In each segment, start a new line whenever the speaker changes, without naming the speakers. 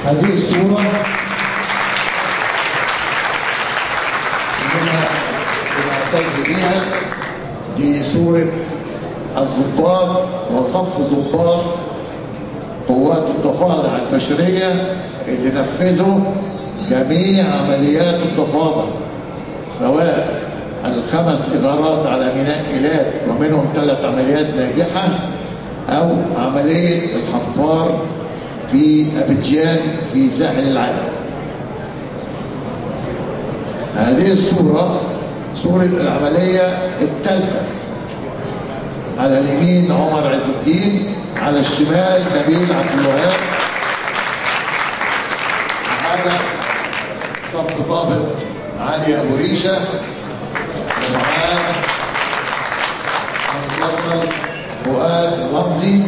هذه الصورة اللي بنعتز بيها دي صورة الضباط وصف ضباط قوات الضفادع البشرية اللي نفذوا جميع عمليات الضفادع، سواء الخمس إغارات على ميناء إيلات ومنهم 3 عمليات ناجحة، أو عملية الحفار في أبيجان في ساحل العاج. هذه الصورة صورة العملية الثالثة. على اليمين عمر عز الدين، على الشمال نبيل عبد الوهاب. هذا صف ضابط علي أبو ريشة، ومعاه البطل فؤاد رمزي.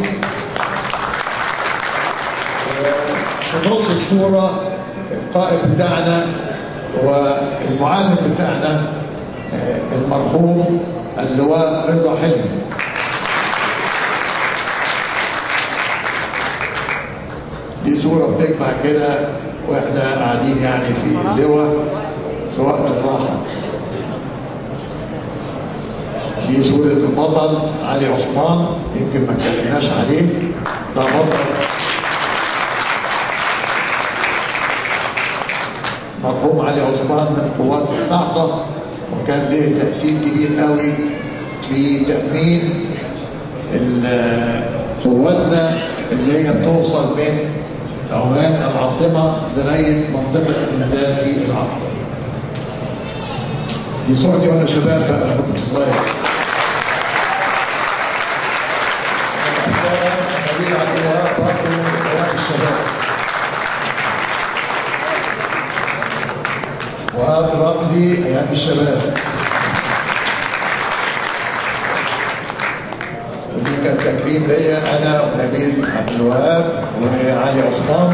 في نص الصورة القائد بتاعنا والمعلم بتاعنا المرحوم اللواء رضا حلمي. دي صورة بتجمع كده واحنا قاعدين يعني في اللواء في وقت الراحة. دي صورة البطل علي عثمان، يمكن ما اتكلمناش عليه، ده بطل مرحوم علي عثمان من قوات الصاعقة، وكان له تأثير كبير قوي في تأمين قواتنا اللي هي بتوصل من عمان العاصمة لغاية منطقة الإنزال في العقبة. دي صورتي وأنا شباب بقى لما كنت صغير. نبيل عبد الوهاب برضه قوات الشباب. وآد رمزي أيام الشباب. ودي كان تكريم ليا أنا ونبيل عبد الوهاب وعلي عثمان.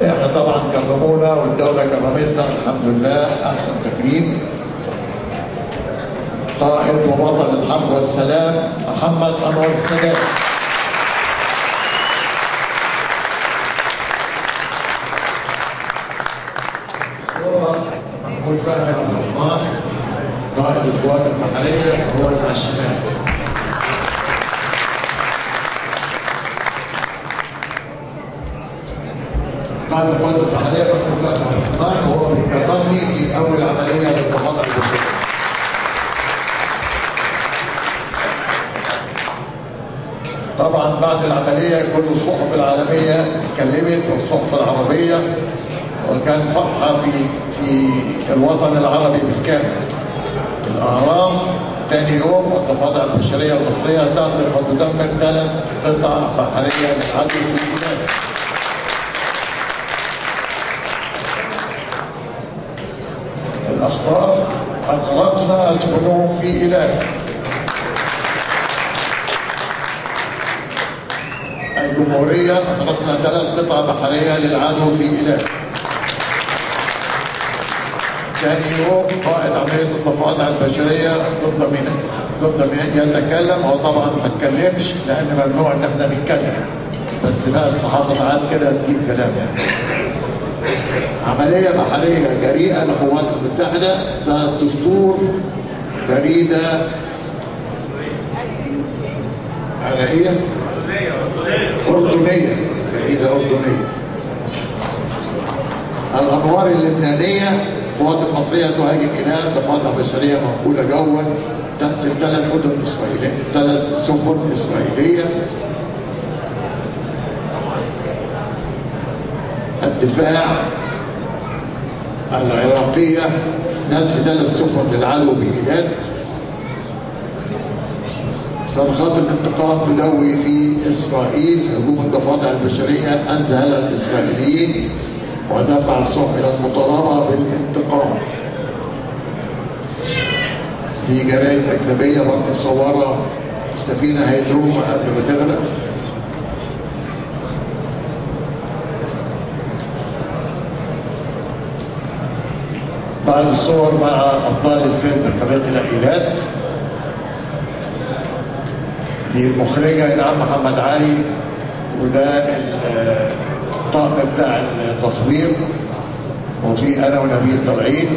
احنا طبعا كرمونا والدولة كرمتنا الحمد لله أحسن تكريم. قائد وبطل الحرب والسلام محمد أنور السادات. محمود فهمي عبد الرحمن قائد القوات البحرية هو اللي على الشمال. قائد القوات البحرية محمود فهمي عبد الرحمن وهو بيكرمني في أول عملية للضفادع البشرية. طبعا بعد العملية كل الصحف العالمية اتكلمت والصحف العربية، وكان فرحة في الوطن العربي بالكامل. الأهرام ثاني يوم الضفادع البشرية المصرية تغرق وتدمر 3 قطع بحرية للعدو في البلاد. الأخبار أغرقنا سفنهم في إيلات. الجمهورية أغرقنا 3 قطع بحرية للعدو في إيلات. ثاني يوم قائد عملية الضفادع البشرية ضد ميناء يتكلم. هو طبعا ما اتكلمش لأن ممنوع إن احنا نتكلم، بس بقى الصحافة ساعات كده تجيب كلام يعني. عملية بحرية جريئة للقوات المتحدة، ده دستور جريدة عراقية أردنية، جريدة أردنية. الأنوار اللبنانية، القوات المصرية تهاجم إيلات، ضفادع بشرية منقولة جوا تنزل 3 مدن إسرائيلية، 3 سفن إسرائيلية. الدفاع العراقية نزل 3 سفن للعدو بإيلات. صرخات الانتقام تدوي في إسرائيل، هجوم الضفادع البشرية أذهل الإسرائيليين ودفع الصحف إلى المطالبة بالانتقام. دي جرايد أجنبية برضه مصورة السفينة هيدروما قبل ما تغرق. بعض الصور مع أبطال الفيلم الطريق إلى إيلات. دي المخرجة إنعام محمد علي، وده الطقم بتاع التصوير، وفي أنا ونبيل طالعين،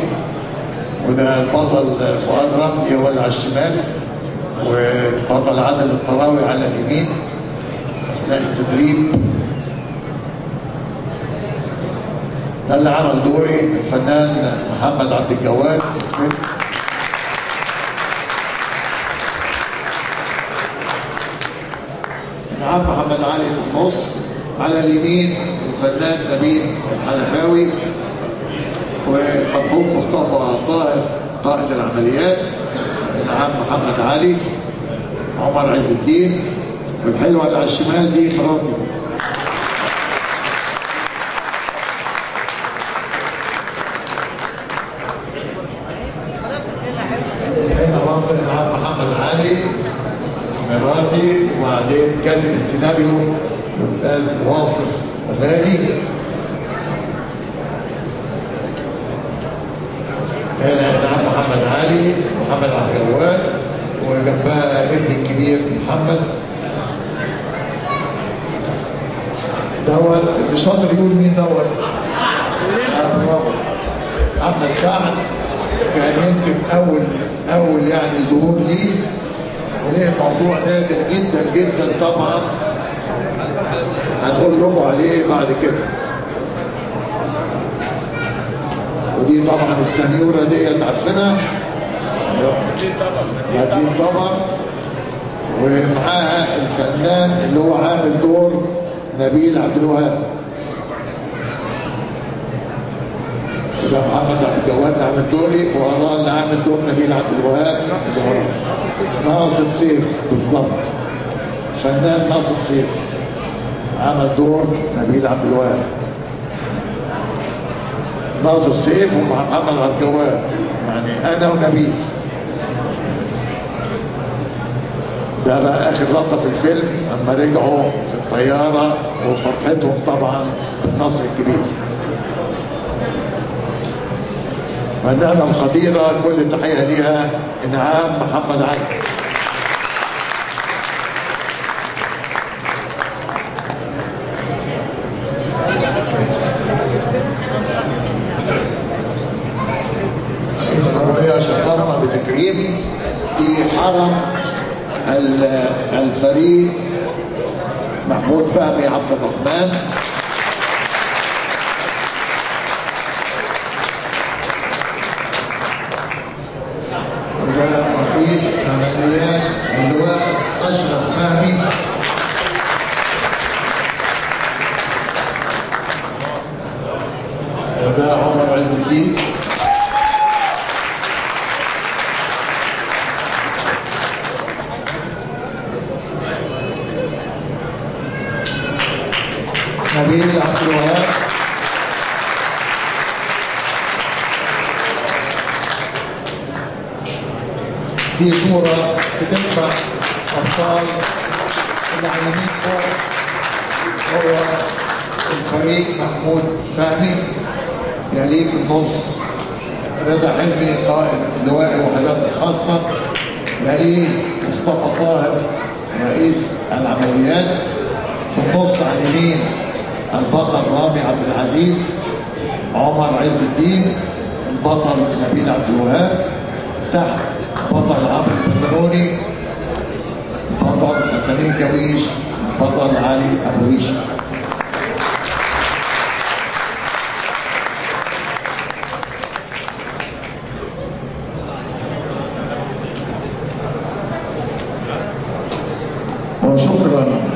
وده البطل فؤاد رمزي هو اللي على الشمال، والبطل عادل الطراوي على اليمين أثناء التدريب. ده اللي عمل دوري الفنان محمد عبد الجواد في الفيلم. نعم محمد علي في النص، على اليمين الفنان نبيل الحلفاوي، والمرحوم مصطفى طاهر قائد العمليات، نعم محمد علي، عمر عز الدين، والحلوه اللي على الشمال دي مراتي. هنا برضه نعم محمد علي مراتي، وبعدين كاتب السيناريو الاستاذ واصف غالي. هنا نعم محمد علي، محمد عبد الجواد، وجنبها ابني الكبير محمد. دوت اللي شاطر يقول مين دوت؟ برافو، محمد سعد. كان يمكن اول يعني ظهور ليه، وليه موضوع نادر جدا جدا طبعا هنقول لكم عليه بعد كده. ودي طبعا السنيوره ديت عارفينها، مدين طبعا، ومعاها الفنان اللي هو عامل دور نبيل عبد الوهاب. وده محمد عبد الجواد عامل دوري، ووراه اللي عامل دور نبيل عبد الوهاب ناصر سيف. بالظبط، الفنان ناصر سيف عمل دور نبيل عبد الوهاب. ناصر سيف ومحمد عبد الجواد، يعني انا ونبيل. ده بقى اخر لقطة في الفيلم اما رجعوا في الطيارة وفرحتهم طبعا بالنصر الكبير. فنانة القديره كل تحية ليها انعام محمد علي. رئيس الجمهورية شرفنا بتكريم في حرم الفريق محمود فهمي عبد الرحمن. وده رئيس عمليات اللواء اشرف فهمي. وده عمر عز الدين. نبيل عبد الوهاب. دي صورة بتنفع أبطال اللي على اليمين فوق هو الفريق محمود فهمي، يليه في النص رضا حلمي قائد لواء الوحدات الخاصة، يليه مصطفى طاهر رئيس العمليات، في النص على اليمين البطل رامي عبد العزيز، عمر عز الدين، البطل نبيل عبد الوهاب، تحت بطل عمرو البرنوني، بطل حسنين جويش، بطل علي ابو ريشه. وشكرا.